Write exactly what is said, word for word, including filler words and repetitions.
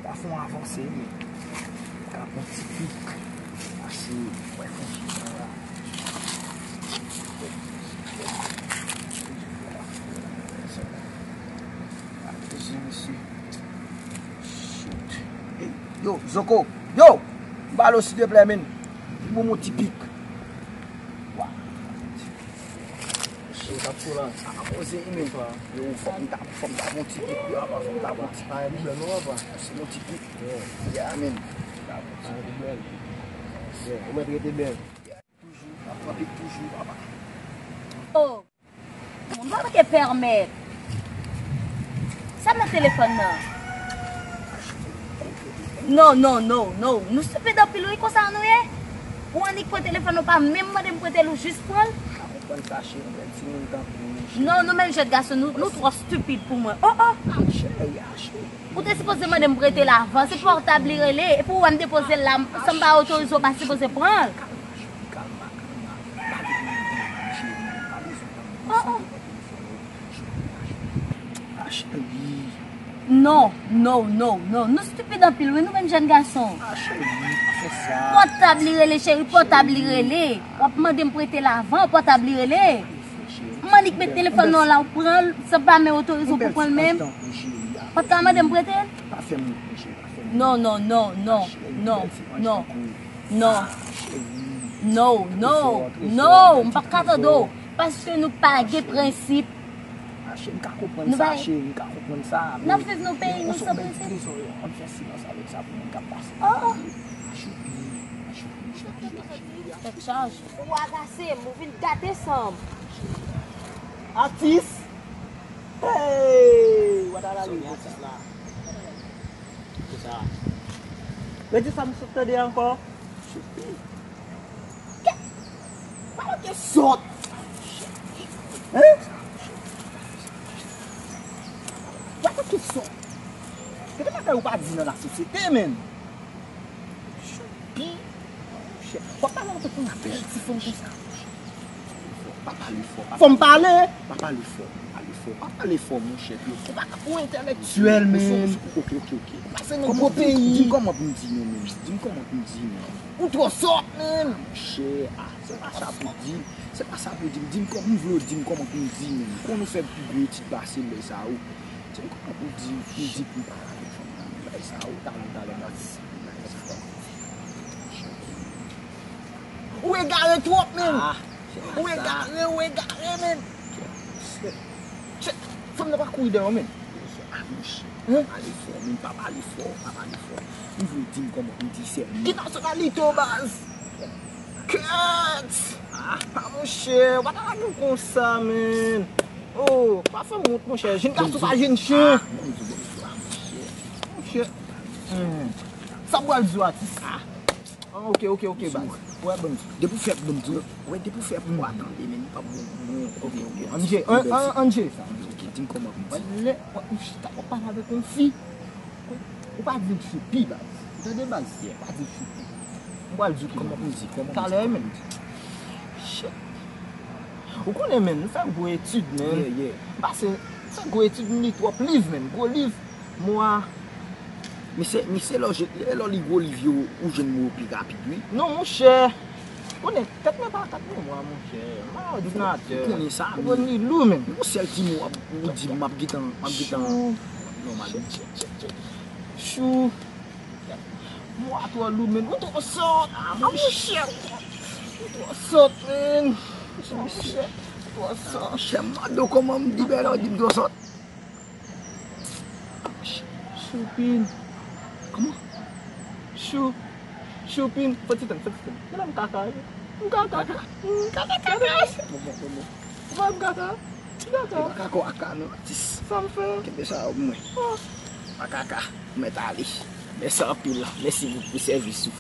Fè yon avanse, men ka pran ti pik. Pase, wè, fè yon ti jan la. Attention, mesye. Shoot. Hey, yo, Zoko. Yo! Balo, silteplè, men. Bon, mon ti pik. Wa. Yo, tap sou la. A, poze, men. Yo, fòk m ta, fòk m ta bon ti pik, yo, apa, fòk m ta bon ti pik. A, e pwoblèm, non, apa. Se bon ti pik. Yeah, man. A, e pwoblèm. Yeah, ou mèt rete bèl. Toujou, ap pran pik toujou, papa. Oh. Moun pa manke pèmèt. Sa nan telefòn nan? Non, non, non, non. Nou stupid anpil, wi, konsa nou ye. Ou annik pran telefòn, ou pa menm mande m prete l, ou jis pran l. Ou pa konprann sa, cheri, bèl timoun tankou nou, cheri. Non, nou menm jèn gason, nou, nou twò stupid pou mwen. Oh, oh. Cheri, a, cheri. Ou te sipoze mande m prete l avan. Se pòtab li rele. Epi ou wè m depoze l la, san m pa otorize w, ou pa sipoze pran l. Oh, oh. Non, non, non, non. Nou stupid anpil, wi, nou menm jèn gason. Pòtab li rele, cheri, pòtab li rele. W ap mande m prete l avan, pòtab li rele. M annik met telefòn nan w la, ou pran l, san pa menm otorize w pou pran l menm. Pa t ka mande m prete l? Non, non, non, non, non, non, non. No, no, no, m p ap ka tande w, paske nou pa gen prensip. Cheri, m ka konprann sa, cheri, m ka konprann sa. N ap viv nan peyi nou san prensip. Ann fè silans avèk sa pou moun k ap pase. Oh, oh. Tèt chaje. Ou agase m, ou vin gate san m. Atis! Hey! Wadala li atis la. Kisa? Redi sa m sot tande ankò. Kè! Pale ke sòt! Hein? Pale ke sòt! Gade bagay ou pa di nan lasosyete, menn! Choupi! Monchè, w ap pale antanke yon bèl ti fanm konsa. Pa pale fò, pa pale fò. Fò m pale? Pa pale fò, pa pale fò, pa pale fò, monchè. Ou pa ka, ou entèlektyèl, menn. Ok, ok, ok. Pase nan gwo peyi. Di m kòman pou m di non, menn. Di m kòman pou m di non. Ou twò sòt, menn. Monchè, ah, se pa sa pou di. Se pa sa pou di. Di m kòman, m vle w di m kòman pou m di, menn. Konn ou fè pi gwo etid pase m, bagay sa yo. Di m kòman pou di, pou di pou m pa lage fanm nan, men bagay sa yo, talè, talè, m ap di, bagay sa yo. Ou egare twòp, menn! Ou egare, ou egare, menn! Fanm nan pa kouri dèyè w, menn! Ah, monchè, pa pale fò, menn, pa pale fò, pa pale fò. M vle w di m kòman pou m di sèlman. Ki nasyonalite w, baz? Kèt! Ah, monchè, w pa ta lage m konsa, menn! Oh, pa fè m wont, monchè. Jenn gason pa jenn chen. Monchè. Hmm. Sa m pral di w, atis? Ah, ok, ok, ok, baz. Wè, ban m di w. Depi w fè, ban m di w. Wè, depi w fè pou w atande, men nou p ap bon. Ok, ok. Ann je, ann, ann, ann je sa. Ok, di m kòman pou m di. Lè w ap chita, w ap pale avèk yon fi. Ou pa di l choupi, baz. Ou tande, baz? Yeah, pa di l choupi. M pral di w kòman pou m di, kòman pou m di, talè, kòman pou m di. Shit. Ou konnen, menn, m fè gwo etid, menn. Yeah, yeah. M pase, m fè gwo etid, m li twòp liv, menn. Gwo liv, mwa. Men se, men se lè w je-, lè w li gwo liv yo, ou jwenn mo yo pi rapid, wi. Non, monchè. Konnen, tèt mwen pa kat memwa, monchè. M pa òdinatè. Ou konnen sa, ou konn li lou, menn. Yon sèl ti mo w ap, ou di, m ap gentan, m ap gentan. Chou. Nòmal. Chèk, chèk, chèk, chèk. Chou. Mwa twò lou, menn. Ou twò sòt. Ah, monchè. Ou twò sòt, menn. Monchè, ou twò sòt. Monchè, m mande w kòman m di bèl, ou di m twò sòt. Ch-, Choupin. Kòman? Chou-, Choupin. Fò ti tann, fò ti tann. Kilè m kaka, wi? M kaka. Kaka? M kaka, kaka. Bon, bon, bon, bon. Ou pa m kaka? M kaka. E pa kaka w aka non, atis. Sa m fè? Kenbe sa pou mwen. Ah. Pa kaka. Ou mèt ale. Mèsi anpil. Mèsi pou sèvis ou.